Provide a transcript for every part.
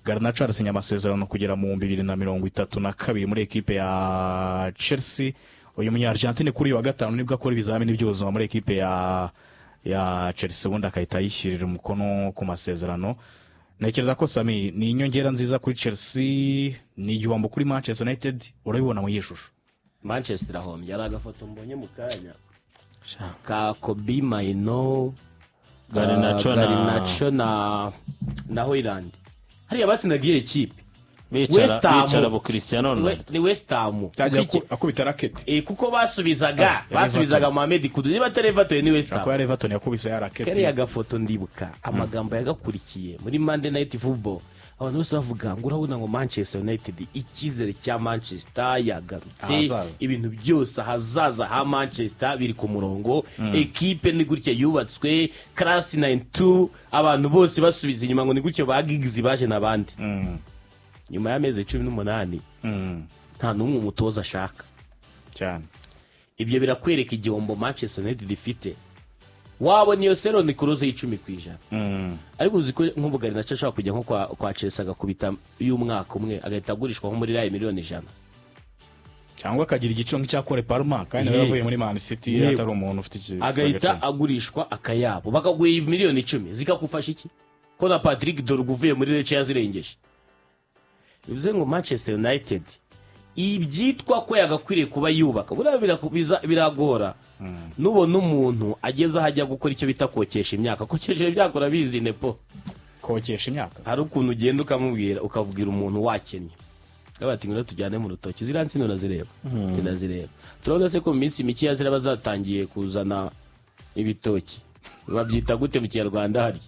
Garnacho arasinya amasezerano kugera mu 2032 muri ekipe ya Chelsea. Uyu munya Argentine kuri uyu wa gatanu nibwo akora ibizamini by'ubuzima muri ekipe ya Chelsea, ubundi agahita yishyirira umukono ku masezerano. Ntekereza ko, Sami, ni inyongera nziza kuri Chelsea, ni igihombo kuri Manchester United. Urabibona mu iyihe shusho? Manchester irahombye. Hari agafoto mbonye mu kanya ka Kobbie Mainoo, Garnacho. Garnacho na Højlund hariya batsindaga iyo kipe. Bicara West Ham. bicara bo Cristiano Ronaldo. Ni West Ham. Cyajya akubita raketi. Kuko basubizaga Mohamed Kudus, niba atari Everton ni West Ko Ham. yari Everton yakubise ya raketi. Kariya gafoto, ndibuka amagambo yagakurikiye muri Monday Night Football, abantu bose bavuga ngo urabona ngo Manchester United, icyizere cya Manchester yagarutse. Ahazaza. Ibintu byose, ahazaza ha Manchester biri ku murongo, ekipe ni gutya yubatswe, class 92. Abantu bose basubiza inyuma ngo ni gutyo ba Giggs baje n'abandi. Nyuma y'amezi 18 nta n'umwe umutoza ashaka. Cyane. Ibyo birakwereka igihombo Manchester United ifite. Wabona iyo sell-on clause y'10%, ariko uzi ko nk'ubu Garnacho ashobora kujya nko kwa Chelsea agakubita y'umwaka umwe, agahita agurishwa nko muri rayi miliyoni 100. Cyangwa akagira igiciro nk'icya Cole Palmer, kandi nawe yavuye muri Man City atari umuntu ufite agahita agaciro. Agurishwa akayabo, bakaguha miliyoni 10, zikagufasha iki ko na Patrick Dorgu uvuye muri Lecce yazirengeje? Bivuze ngo Manchester United ibyitwa ko yagakwiriye kuba yubaka buriya biragora. Nubona umuntu ageze aho ajya gukora icyo bita kokesha imyaka, kokesha imyaka urabizi, nepo? Kokesha imyaka? Hari ukuntu ugenda ukamubwira, ukabwira umuntu wakennye, bati: "Ngwino tujyane mu rutoki, ziriya nsina urazireba?" "Ndazireba." "Turabona se ko mu minsi mike ziraba zatangiye kuzana ibitoki?" Babyita gute mu Kinyarwanda? Harya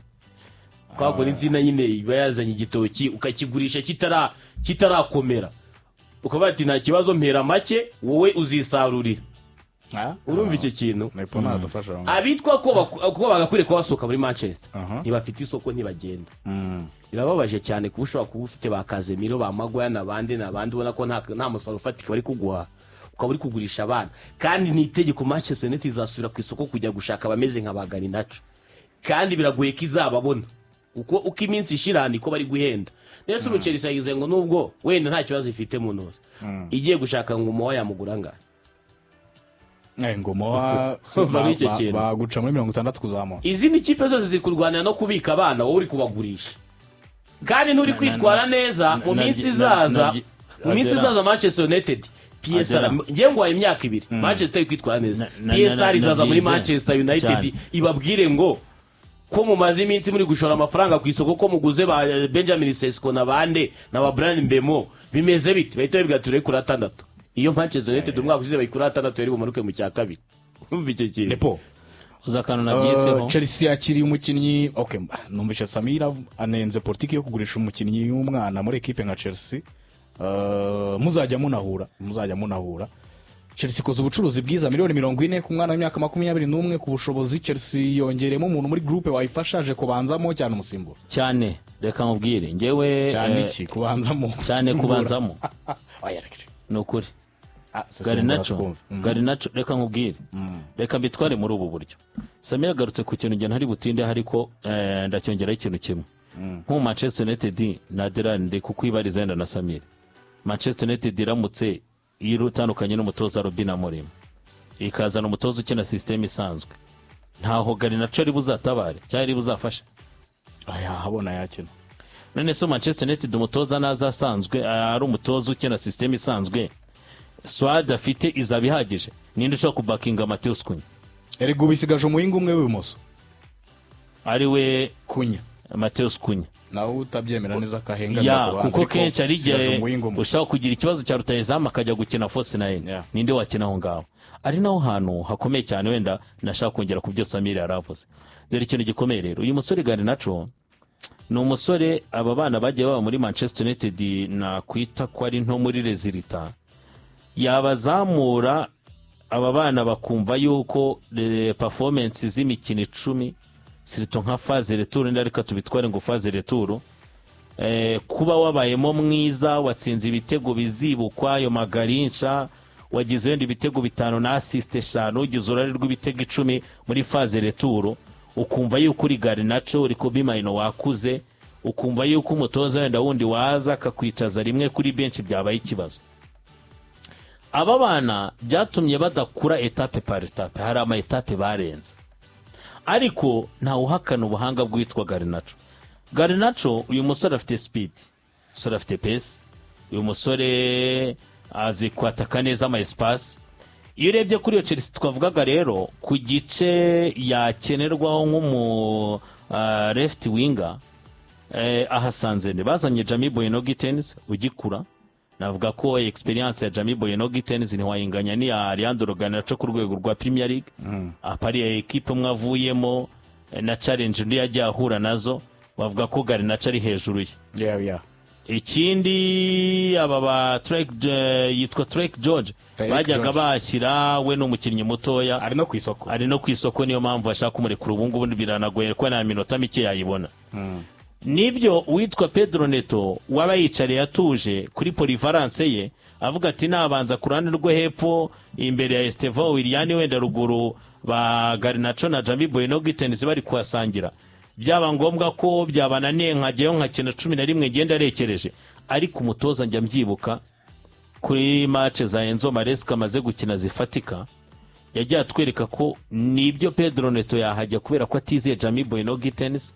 twakora insina nyine iba yazanye igitoki, ukakigurisha kitarakomera, ukavuga ati: "Nta kibazo, mpera make, wowe uzisarurira." Urumva icyo kintu? Nepo ntadufasha aho ngaho. Abitwa ko bagakwiriye kuba basohoka muri Manchester ntibafite isoko, ntibagenda. Birababaje cyane kuba ushobora kuba ufite ba Casemiro, ba Maguire n'abandi n'abandi, ubona ko nta musaruro ufatika bari kuguha, ukaba uri kugurisha abana. Kandi ni itegeko, Manchester United izasubira ku isoko kujya gushaka abameze nka ba Garnacho, kandi biragoye ko izababona kuko uko iminsi ishira niko bari guhenda. Ndetse ubu Chelsea yagize ngo nubwo wenda nta kibazo ifite mu ntoki, igiye gushaka ngo umuwa yamugura angahe? Ngo moha Umva nk'icyo kintu. baguca muri 60 kuzamura. Izindi kipe zose ziri kurwanira no kubika abana, wowe uri kubagurisha kandi nturi kwitwara neza mu minsi izaza. Mu minsi Adela. izaza Manchester United PSR Adela. ngiye ngo imyaka 2 Manchester iri kwitwara neza, PSR izaza muri nabyize. Manchester United Cyane. ibabwire ngo ko mumaze iminsi muri gushora amafaranga ku isoko, ko muguze ba Benjamin Sesko na bande na ba Bryan Mbeumo, bimeze bite? Bahita babibwira ture kuri atandatu. Iyo Manchester United umwaka ushize bayikura atandatu, yari bumanuke mu cya kabiri. Urumva icyo kintu? Nepo. Uzi akantu nabyiseho? Chelsea yakiriye umukinnyi. Okay, numvise Samira anenze politiki yo kugurisha umukinnyi w'umwana muri ekipe nka Chelsea. Muzajya munahura. Chelsea ikoze ubucuruzi bwiza, miliyoni 40 ku mwana w'imyaka 21. Ku bushobozi, Chelsea yongereyemo umuntu muri groupe wayifasha, aje kubanzamo cyane, umusimbura. Cyane, reka nkubwire ngewe. Cyane iki? Kubanzamo? Cyane. Gusimbura? Kubanzamo. Oya, reka. Ni ukuri. Ah, sesengura. Garnacho. Twumve. Garnacho, reka nkubwire, reka mbitware muri ubu buryo. Samira agarutse ku kintu njye ntari butinde, ariko ndacyongeraho ikintu kimwe. Nk'ubu Manchester United na Adelan, ndi kukwibariza wenda na Samira, Manchester United iramutse itandukanye n'umutoza Ruben Amorim, ikazana umutoza ukina système isanzwe, ntaho Garnacho ari buzatabare cyangwa ari buzafasha? Aya habona yakina. None se Manchester United umutoza naza asanzwe ari umutoza ukina système isanzwe, squad afite izaba ihagije? Ninde ushobora kubakinga Matheus Cunha? Erega ubu isigaje umuhinga umwe w'ibumoso. Ari we? Cunha. Matheus Cunha. Nawe utabyemera neza akahenga. Ya, kuko kenshi hari igihe umuhinga umwe. ushobora kugira ikibazo cya rutayizamu akajya gukina false nine. Ninde wakina aho ngaho? Ari naho hantu hakomeye cyane. Wenda nashaka kongera ku byo Samiri yari avuze. Dore ikintu gikomeye rero, uyu musore Garnacho ni umusore aba bana bagiye baba muri Manchester United nakwita ko ari nto muri résultat, yabazamura aba bana bakumva yuko performance z'imikino 10, surtout nka phase retour, reka tubitware ngo phase retour, kuba wabayemo mwiza, watsinze ibitego bizibukwa, ayo magarinsha wagize wenda ibitego bitanu na assist eshanu, ugize uruhare rw'ibitego 10 muri phase retour, ukumva yuko uri Garnacho, uri Kobbie Mainoo wakuze. Ukumva yuko umutoza wenda wundi waza akakwicaza rimwe kuri benshi byabaye ikibazo. Aba bana byatumye badakura étape par étape. Hari ama étapes barenze, ariko ntawuhakana ubuhanga bw'uwitwa Garnacho. Garnacho, uyu musore afite speed, umusore afite pace, uyu musore azi kwataka neza ama espaces. Iyo urebye kuri iyo Chelsea twavugaga rero, ku gice yakenerwaho nk'umu left winger, ahasanze ne bazanye Jamie Bynoe-Gittens ugikura. Navuga ko experience ya Jamie Bynoe-Gittens ntiwayinganya n'iya Alejandro Garnacho ku rwego rwa Premier League, apari ya ekipe umwe avuyemo na challenge undi yagiye ahura nazo, bavuga ko Garnacho ari hejuru ye. Ikindi, aba ba Tyrique, yitwa Tyrique George, Tyrique bajyaga George. bashyira, we ni umukinnyi mutoya. Ari no ku isoko. Ari no ku isoko, niyo mpamvu bashaka kumurekura ubu ngubu. Biranagoye ko nta minota mike yayibona. Nibyo, uwitwa Pedro Neto waba yicariye atuje kuri polyvalence ye, avuga ati nabanza ku ruhande rwo hepfo imbere ya Estevao Willian, wenda ruguru ba Garnacho na Jamie Bynoe-Gittens bari kuhasangira, byaba ngombwa ko byabananiye nkajyayo nkakina 11, ngenda arekereje. Ariko umutoza, njya mbyibuka kuri match za Enzo Maresca amaze gukina zifatika, yagiye atwereka ko nibyo Pedro Neto yahajya kubera ko atizeye Jamie Bynoe-Gittens,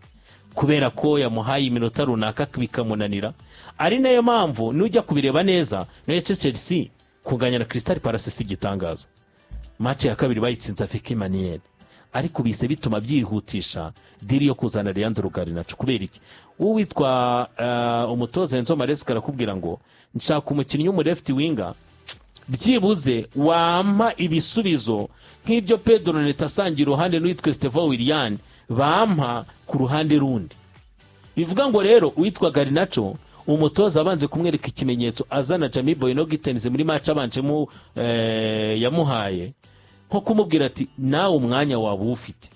kubera ko yamuhaye iminota runaka bikamunanira. Ari nayo mpamvu nujya kubireba neza, ndetse Chelsea kunganya na Crystal Palace si igitangaza. Match ya kabiri bayitsinze avec manière, ariko bise bituma byihutisha deal yo kuzana Leandro Garnacho. Kubera iki? Uwo witwa umutoza Enzo Maresca arakubwira ngo nshaka umukinnyi w'umu left winger byibuze wampa ibisubizo nk'ibyo Pedro Neto asangira uruhande n'uwitwa Estevao Willian bampa ku ruhande rundi. Bivuga ngo rero uwitwa Garnacho, umutoza abanze kumwereka ikimenyetso azana Jamie Bynoe-Gittens muri match abanjemo, yamuhaye nko kumubwira ati nawe umwanya waba uwufite.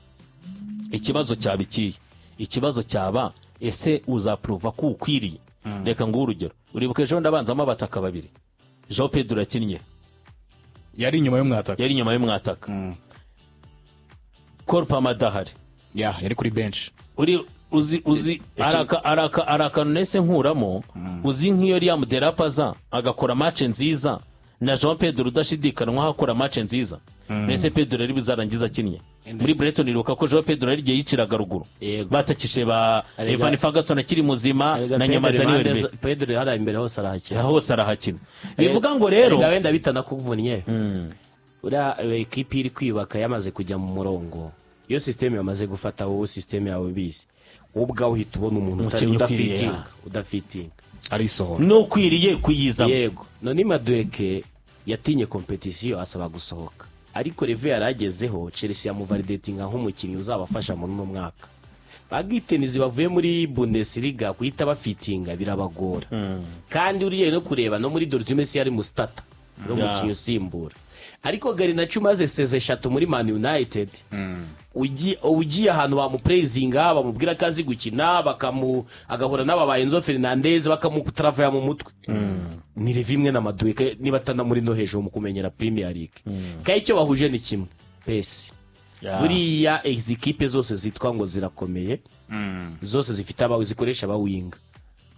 Ikibazo cyaba ikihe? Ikibazo cyaba ese uzapuruva ko ukwiriye? Reka nguhe urugero. Uribuka ejo bundi abanzamo abataka babiri, João Pedro yakinnye Yari inyuma y'umwataka. Yari inyuma y'umwataka, Cole Palmer adahari. Ya, yari kuri bench. Uri uzi araka nese nkuramo. Uzi nk'iyo Liam Delap aza agakora match nziza na João Pedro udashidikanwaho akora match nziza, nese Pedro yari bizarangiza akinnye muri Brighton? Iruka ko João Pedro yari igihe yiciraga ruguru, Yego. batakishe ba Arega- Evan Ferguson akiri muzima Erega na nyuma Pedro Daniel impande Welbeck. Pedro hariya imbere hose arahakina. Hose arahakina. Bivuga ngo rero Erega wenda bitanakuvunnye, uriya ekipi iri kwiyubaka yamaze kujya mu murongo, iyo système yamaze gufata, wowe système yawe bizi, wowe ubwawe uhita ubona umuntu utari Umukinnyi ukwiriye, udafitinga, udafitinga. Arisohora. N'ukwiriye kuyizamo. Yego. None Madueke yatinye compétition, asaba gusohoka, ariko level yari agezeho Chelsea yamuvalidatinga nk'umukinnyi uzabafasha muri uno mwaka. Ba Gittens bavuye muri Bundesliga guhita bafitinga birabagora, kandi uriye no kureba no muri Dortmund yari mu starter, ari umukinnyi usimbura. Ariko Garnacho umaze saison 3 muri Man United, ugiye ahantu bamuprezinga, bamubwira ko azi gukina, bakamu agahura n'aba ba Enzo Fernandez, bakamutravaya mu mutwe, ni level imwe na Madueke, niba atanamuri no hejuru mu kumenyera Premier League. Kandi icyo bahuje ni kimwe, pace. Buriya izi kipe zose zitwa ngo zirakomeye, zose zifite aba zikoresha abawinga.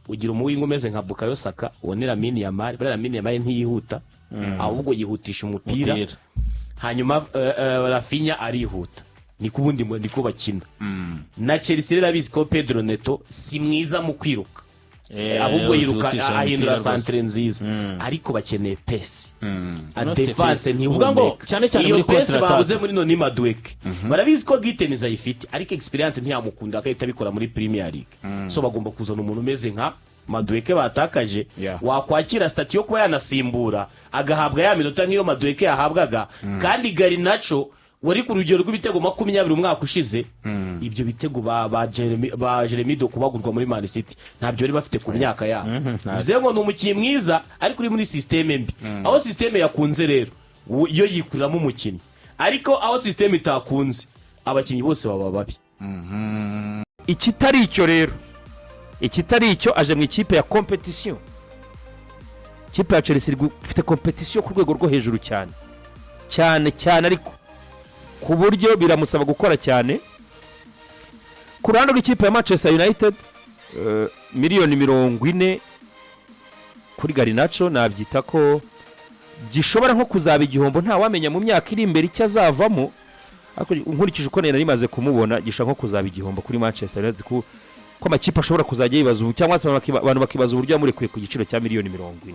Ugira umuwinga umeze nka Bukayo Saka, uwo ni Lamine Yamal. Buriya Lamine Yamal ntiyihuta, ahubwo yihutisha umupira. Umupira. Hanyuma Raphinha arihuta, niko ubundi niko bakina. Na Chelsea rero abizi ko Pedro Neto si mwiza mu kwiruka, ahubwo yiruka yihutisha ahindura umupira rwose. centre nziza, ariko bakeneye pace, Unafite défense pace. Uvuga ngo ntihumeka. cyane cyane Iyo muri pace contre-attaque. babuze muri Noni Madueke, barabizi ko Gittens ayifite, ariko experience ntiyamukunda agahita abikora muri Premier League. So bagomba kuzana umuntu umeze nka Madueke batakaje, wakwakira statut yo kuba yanasimbura, agahabwa ya minota nk'iyo Madueke yahabwaga. Kandi Garnacho wari ku rugero rw'ibitego 20 umwaka ushize, ibyo bitego ba Jeremy Doku bagurwa muri Man City ntabyo bari bafite ku myaka yabo. Bivuze ngo ni umukinnyi mwiza ariko uri muri système mbi. Aho système yakunze rero yo yikuriramo umukinnyi, ariko aho système itakunze abakinnyi bose baba babi. Ikitari icyo rero, ikitari icyo, aje mu ikipe ya compétition. Ikipe ya Chelsea ifite compétition ku rwego rwo hejuru cyane cyane cyane, ariko ku buryo biramusaba gukora cyane. Ku ruhande rw'ikipe ya Manchester United, miliyoni 40 kuri Garnacho nabyita ko gishobora nko kuzaba igihombo. Ntawamenya mu myaka iri imbere icyo azavamo, ariko nkurikije uko nari maze kumubona, gishobora nko kuzaba igihombo kuri Manchester United, ko amakipe ashobora kuzajya yibaza ubu, cyangwa se abantu bakibaza uburyo yamurekuye ku giciro cya miliyoni 40.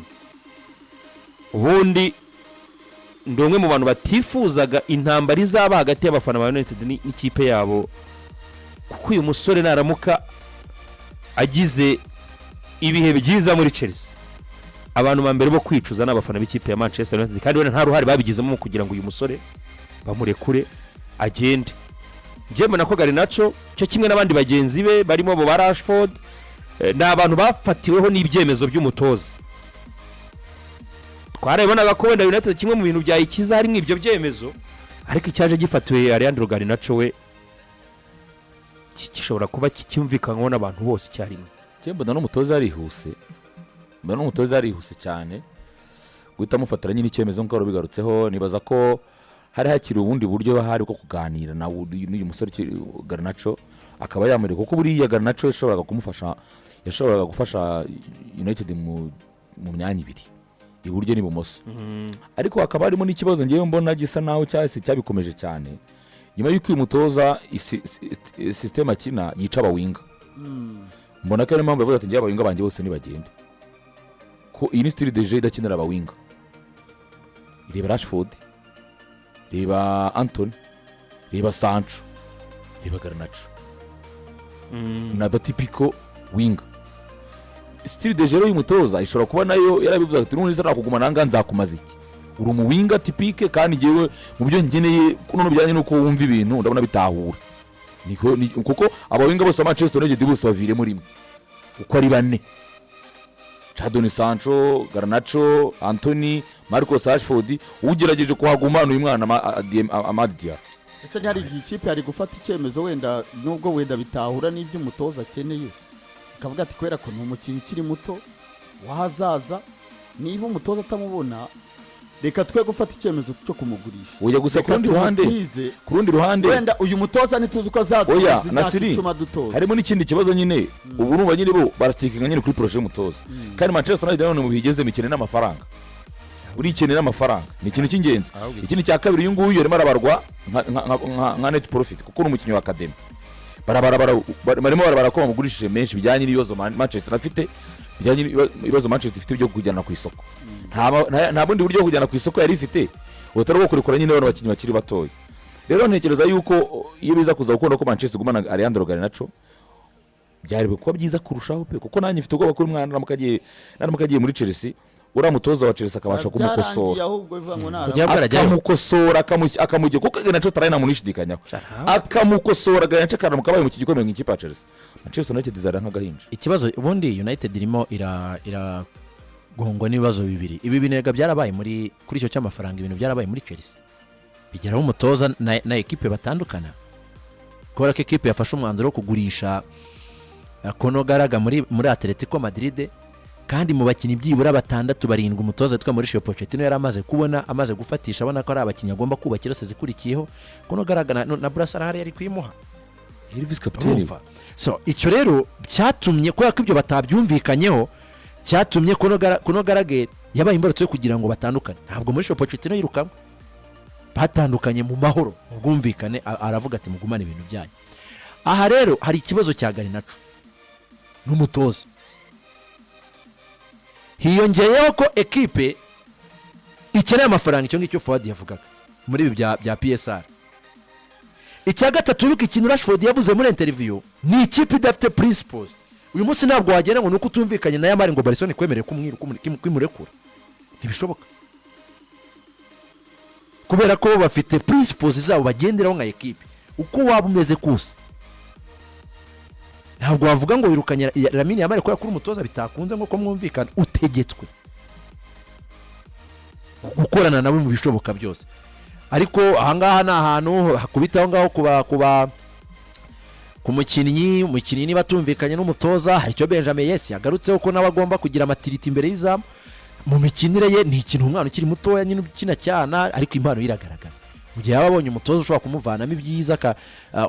Ubundi ndi umwe mu bantu batifuzaga intambara izaba hagati y'abafana ba United n'ikipe yabo, kuko uyu musore naramuka agize ibihe byiza muri Chelsea, abantu ba mbere bo kwicuza ni abafana b'ikipe ya Manchester United, kandi wenda nta ruhare babigizemo mu kugira ngo uyu musore bamurekure agende. Njye mbona ko Garnacho, cyo kimwe n'abandi bagenzi be barimo abo ba Rashford, ni abantu bafatiweho n'ibyemezo by'umutoza. Twarabibonaga ko wenda United kimwe mu bintu byayikiza harimo ibyo byemezo, ariko icyaje gifatiwe Alejandro Garnacho we gishobora kuba cyumvikanwaho n'abantu bose icyarimwe. Njye mbona n'umutoza yarihuse cyane guhita amufatira nyine icyemezo nk'uko wari ubigarutseho. Nibaza ko hari hakiri ubundi buryo hari bwo kuganira na n'uyu musore Garnacho, akaba yamureka, kuko buriya Garnacho yashoboraga kumufasha, yashoboraga gufasha United mu myanya ibiri, iburyo n'ibumoso. Ariko hakaba harimo n'ikibazo ngewe mbona gisa naho cyahise cyabikomeje cyane nyuma y'uko uyu mutoza système akina yica aba winger. Mbona ko ariyo mpamvu yavuze ati: "Ngewe aba winger banjye bose nibagende," ko iyi ni style de jeu idakenera aba winger. Reba Rashford, reba Antony, reba Sancho, reba Garnacho, ni aba typical winger. Style de jeu y'umutoza ishobora kuba nayo yarabivuze ati: "N'ubundi nakuguma nanga nzakumaza iki? Uri umu winger typique, kandi ngewe mu byo ngeneye none bijyanye n'uko wumva ibintu ndabona bitahura." Kuko aba winger bose ba Manchester United bose baviremo rimwe uko ari bane: Jadon Sancho, Garnacho, Antony, Marcus Rashford. Ugerageje kuhaguma ni uyu mwana Amad Diallo. Ese ntihari igihe ikipe yari gufata icyemezo, wenda nubwo wenda bitahura n'ibyo umutoza akeneye, ikavuga ati: "Kubera ko ni umukinnyi ukiri muto w'ahazaza, niba umutoza atamubona, reka twe gufata icyemezo cyo kumugurisha." Oya, gusa ku Reka rundi ruhande tumutize. ku rundi ruhande Wenda uyu mutoza ntituzi uko azatoza Oya, imyaka Nasiri, 10 adutoza. harimo n'ikindi kibazo nyine. Ubu urumva nyine bo barastickinga nyine kuri projet y'umutoza, kandi Manchester United nanone mu bihe igezemo ikeneye n'amafaranga. Urikeneye n'amafaranga, ni ikintu cy'ingenzi. Ikindi cya kabiri, uyu nguyu arimo arabarwa nka net profit, kuko ni umukinnyi wa academy. Barimo barabara ko bamugurishije menshi, bijyanye n'ibibazo Manchester afite, bijyanye n'ibibazo Manchester ifite byo kujyana ku isoko. Nta bundi buryo bwo kujyana ku isoko yari ifite butari ubwo kurekura nyine bano bakinnyi bakiri batoya. Rero ntekereza yuko iyo biza kuza gukunda ko Manchester igumana Alejandro Garnacho, byari kuba byiza kurushaho pe, kuko nanjye mfite ubwoba ko uyu mwana naramuka agiye muri Chelsea, uriya mutoza wa Chelsea akabasha Byarangiye. kumukosora. Ahubwo bivuga ngo naramuka Kujya bwarajyayo. Akamukosora, akamugira, kuko Garnacho tarayi nta muntu uyishidikanyaho, akamukosora, Garnacho akaramuka abaye mu gikomeye mu ikipe ya Chelsea, Manchester United izarira nk'agahinja. Ikibazo ubundi United irimo iragongwa n'ibibazo bibiri. Ibi binega byarabaye muri kuri icyo cy'amafaranga, ibintu byarabaye muri Chelsea, bigeraho umutoza na ekipe batandukana, kubera ko ekipe yafashe umwanzuro wo kugurisha Conor Gallagher muri Atletico Madrid, kandi mu bakinnyi byibura batandatu, barindwi umutoza witwa Mauricio Pochettino yari amaze kubona, amaze gufatisha, abona ko ari abakinnyi agomba kubakira yose zikurikiyeho. Conor Gallagher na brassard yari kuyimuha. Yari vice capitaine. Urumva, so icyo rero cyatumye, kubera ko ibyo batabyumvikanyeho, cyatumye Conor Gallagher yabaye imbarutso yo kugira ngo batandukane. Ntabwo muri Pochettino yirukanwe, batandukanye mu mahoro, mu bwumvikane. Aravuga ati: "Mugumane ibintu byanyu." Aha rero hari ikibazo cya Garnacho n'umutoza, hiyongeyeho ko ekipe ikeneye amafaranga, icyo ngicyo Fuadi yavugaga muri ibi bya PSR. Icya gatatu, wibuke ikintu Rashford yavuze muri interview: ni ikipe idafite principles. Uyu munsi ntabwo wagenda ngo ni uko utumvikanye na Yamal ngo Barcelona ikwemerere kwimurekura, ntibishoboka, kubera ko bo bafite principles zabo bagenderaho nka ekipe. Uko waba umeze kose, ntabwo wavuga ngo wirukanye Lamine Yamal kubera ko uri umutoza bitakunze nk'uko mwumvikana. Utegetswe gukorana nawe mu bishoboka byose. Ariko ahangaha ni ahantu hakubita aho ngaho kuba ku mukinnyi. Umukinnyi niba atumvikanye n'umutoza, hari icyo Benjamin Yesi yagarutseho, ko nawe agomba kugira maturité imbere y'izamu mu mikinire ye. Ni ikintu umwana ukiri mutoya nyine ukina cyana, ariko impano ye iragaragara. Mu gihe yaba abonye umutoza ushobora kumuvanamo ibyiza,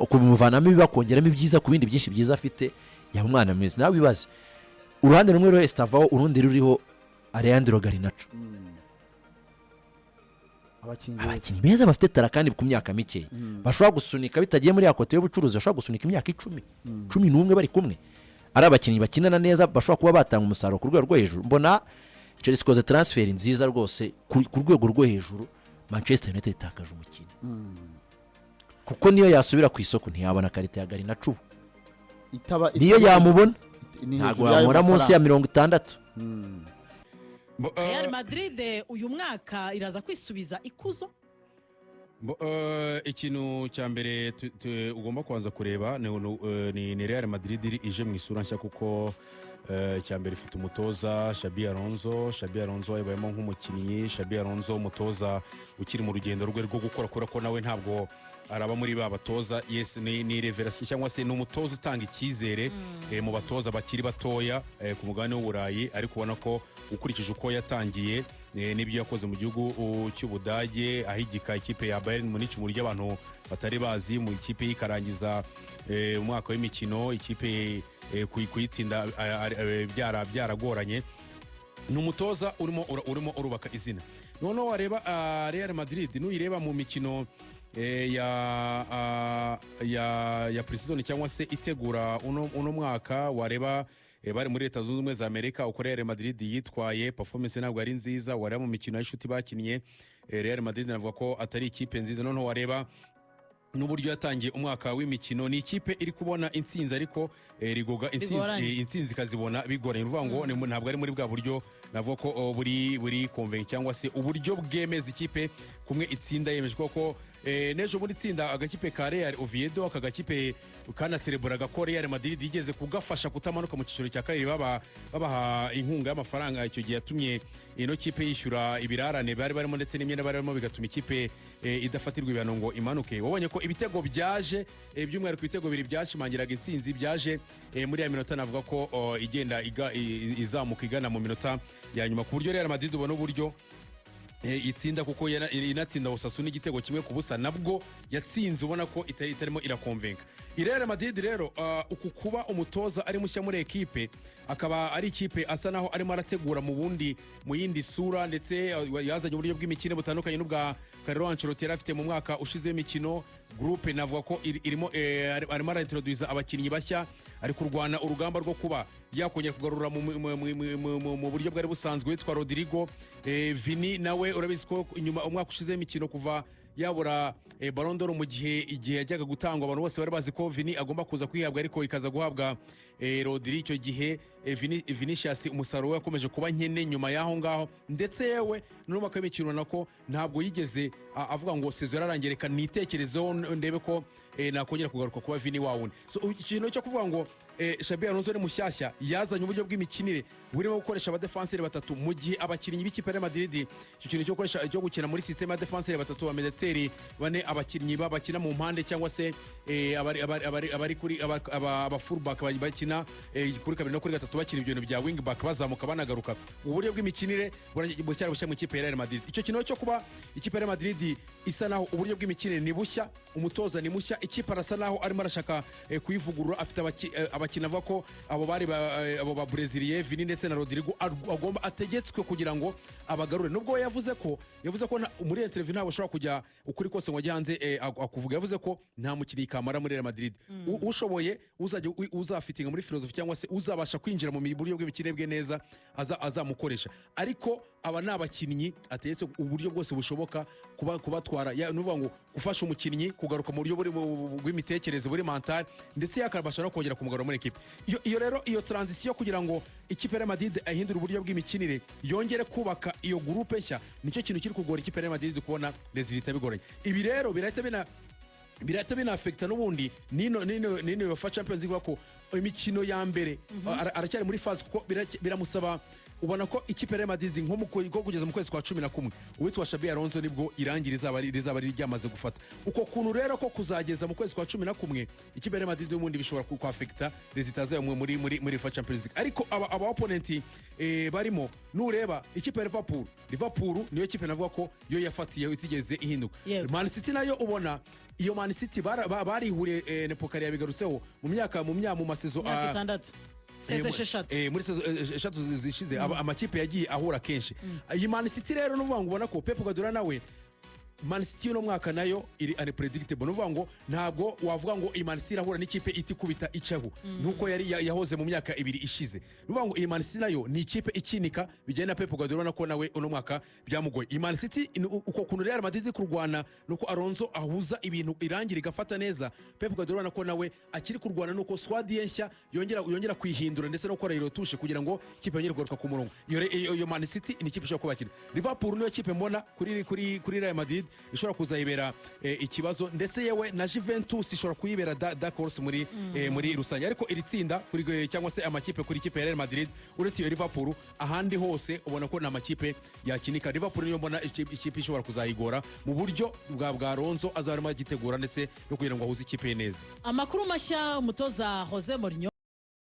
kumuvanamo ibibi, akongeramo ibyiza ku bindi byinshi byiza afite, Yaba umwana mwiza. Nawe wibaze uruhande rumwe ruriho Estevao, urundi ruriho Alejandro Garnacho. Abakinnyi beza. Abakinnyi beza bafite talent kandi ku myaka mike bashobora gusunika, bitagiye muri ya côté y'ubucuruzi, bashobora gusunika imyaka 10, 11 bari kumwe, ari abakinnyi bakinana neza, bashobora kuba batanga umusaruro ku rwego rwo hejuru. Mbona Chelsea ikoze transfer nziza rwose ku rwego rwo hejuru. Manchester United itakaje umukinnyi, kuko niyo yasubira ku isoko ntiyabona qualité ya Garnacho ubu. Itaba Niyo yamubona, ni ntabwo hejuru y'ayo yamubona munsi ya mafaranga. 60. Real Madrid uyu mwaka iraza kwisubiza ikuzo. Ikintu cya mbere ugomba kubanza kureba ni Real Madrid ije mu isura nshya, kuko icya mbere ifite umutoza Xabi Alonso. Xabi Alonso wayibayemo nk'umukinnyi, Xabi Alonso umutoza ukiri mu rugendo rwe rwo gukora, kubera ko nawe ntabwo araba muri ba batoza. Yes, ni révélation cyangwa se ni umutoza utanga icyizere mu batoza bakiri batoya ku mugabane w'Uburayi, ariko ubona ko ukurikije uko yatangiye n'ibyo yakoze mu gihugu cy'Ubudage, ahigika ikipe ya Bayern Munich mu buryo abantu batari bazi, mu ikipe yikarangiza umwaka w'imikino ikipe kuyitsinda byaragoranye. Ni umutoza urimo urubaka izina. Noneho wareba Real Madrid, nuyireba mu mikino ya pre-season cyangwa se itegura uno mwaka, wareba bari muri Leta Zunze Ubumwe za Amerika, uko Real Madrid yitwaye, performance ntabwo ari nziza. Wareba mu mikino y'inshuti bakinnye, Real Madrid navuga ko atari ikipe nziza. Noneho wareba n'uburyo yatangiye umwaka w'imikino, ni ikipe iri kubona intsinzi ariko rigoga intsinzi. Bigoranye. Intsinzi ikazibona bigoranye. Ni ukuvuga ngo ntabwo ari muri bwa buryo navuga ko buri convainc cyangwa se uburyo bwemeza, ikipe kumwe itsinda yemeje, kuko n'ejo bundi itsinda agakipe ka Real Oviedo, aka gakipe kanasereburaga ko Real Madrid yigeze kugafasha kutamanuka mu cyiciro cya kabiri, babaha inkunga y'amafaranga. Icyo gihe yatumye ino kipe yishyura ibirarane bari barimo ndetse n'imyenda bari barimo, bigatuma ikipe idafatirwa ibihano ngo imanuke. Wabonye ko ibitego byaje, by'umwihariko ibitego bibiri byashimangiraga intsinzi byaje muri ya minota navuga ko igenda izamuka igana mu minota ya nyuma, ku buryo Real Madrid ubona uburyo itsinda, kuko inatsinda Osasuna igitego 1-0, nabwo yatsinze ubona ko itarimo irakonvenka Real Madrid. Rero uku kuba umutoza ari mushya muri ekipe, akaba ari ikipe asa naho arimo arategura mu yindi sura, ndetse yazanye uburyo bw'imikino butandukanye n'ubwa Carlo Ancelotti yari afite mu mwaka ushize w'imikino. Groupe navuga ko irimo arimo araintroduza abakinnyi bashya, ari kurwana urugamba rwo kuba yakongera kugarura mu buryo bwari busanzwe witwa Rodrigo. Vini nawe urabizi ko inyuma umwaka ushize w'imikino, kuva yabura Ballon d'Or mu gihe igihe yajyaga gutangwa, abantu bose bari bazi ko Vini agomba kuza kwihabwa, ariko ikaza guhabwa Rodri. Icyo gihe Vinicius umusaruro we yakomeje kuba nkene nyuma y'aho ngaho, ndetse yewe n'umwaka w'imikino ubona ko ntabwo yigeze avuga ngo saison yararangiye, reka nitekerezeho ndebe ko nakongera kugaruka kuba Vini wawundi. So ikintu cyo kuvuga ngo Xabi Alonso ni mushyashya, yazanye uburyo bw'imikinire burimo gukoresha abadefanseri batatu, mu gihe abakinnyi b'ikipe ya Real Madrid, icyo kintu cyo gukoresha, cyo gukina muri système ya défenseur batatu, ba médiateur bane, abakinnyi bakina mu mpande cyangwa se abari kuri aba fullback bakina kuri kabiri no kuri gatatu, bakina ibintu bya wing back, bazamuka banagaruka, uburyo bw'imikinire buracyari bushya mu ikipe ya Real Madrid. Icyo kintu cyo kuba ikipe ya Real Madrid isa naho uburyo bw'imikinire ni bushya, umutoza ni mushya, ikipe arasa naho arimo arashaka kuyivugurura, afite abakinnyi avuga ko abo bari abo ba Breziliye Vini ndetse na Rodrigo agomba ategetswe kugira ngo abagarure, nubwo we yavuze ko muri interview ntabwo ashobora kujya ukuri kose ngo ajye hanze akuvuga. Yavuze ko nta mukinnyi kamara muri Real Madrid. Ushoboye uzajya uzafitinga muri filozofi cyangwa se uzabasha kwinjira mu buryo bw'imikino bwe neza azamukoresha, ariko aba ni abakinnyi ategetse uburyo bwose bushoboka kubatwara. Ni ukuvuga ngo gufasha umukinnyi kugaruka mu buryo bw'imitekerereze, buri mental, ndetse yakabasha no kongera kumugarura muri ekipe. Iyo rero iyo transition kugira ngo ikipe ya Real Madrid ahindure uburyo bw'imikinire, yongere kubaka iyo groupe nshya, nicyo kintu kiri kugora ikipe ya Real Madrid kubona résultat bigoranye. Ibi rero birahita binafekita n'ubundi nino UEFA Champions League, ko imikino ya mbere aracyari muri phase, kuko biramusaba Ubona ko ikipe ya Real Madrid nko kugeza mu kwezi kwa 11, uwitwa Xabi Alonso nibwo irangi rizaba ryamaze gufata. Uko kuntu rero ko kuzageza mu kwezi kwa 11, ikipe ya Real Madrid n'ubundi bishobora kwaffecta résultats zayo muri UEFA Champions League. Ariko aba opponent barimo, nureba ikipe ya Liverpool, Liverpool niyo kipe navuga ko yo yafatiye itigeze ihinduka. Man City nayo, ubona iyo Man City barihuriye, Nepokari yabigarutseho, mu myaka mu myaka mu masaison Imyaka 6, saison 6. Muri saison 3 zishize, amakipe yagiye ahura kenshi. Iyi Man City rero, nuvuga ngo ubona ko Pep Guardiola nawe, Man City y'uno mwaka nayo iri unpredictable. Nuvuga ngo ntabwo wavuga ngo iyi Man City irahura n'ikipe itikubita icaho nuko yari yahoze mu myaka 2 ishize. Nuvuga ngo iyi Man City nayo ni ikipe ikinika bijyanye na Pep Guardiola, ubona ko nawe uno mwaka byamugoye. Iyi Man City uko kuntu Real Madrid iri kurwana nuko Alonso ahuza ibintu, irangira igafata neza. Pep Guardiola ubona ko nawe akiri kurwana nuko squad ye nshya yongera kuyihindura, ndetse no gukora retouche kugira ngo ikipe yongere kugaruka ku murongo. Iyo Man City ni ikipe ishobora kubakira. Liverpool niyo kipe mbona kuri Real Madrid ishobora kuzayibera ikibazo, ndetse yewe na Juventus ishobora kuyibera dark horse muri rusange. Ariko iri tsinda kuri cyangwa se amakipe kuri ikipe ya Real Madrid, uretse iyo Liverpool, ahandi hose ubona ko ni amakipe yakinika. Liverpool niyo mbona ikipe ishobora kuzayigora mu buryo bwa Alonso azaba arimo agitegura, ndetse no kugira ngo ahuze ikipe ye neza. Amakuru mashya, umutoza Jose Mourinho.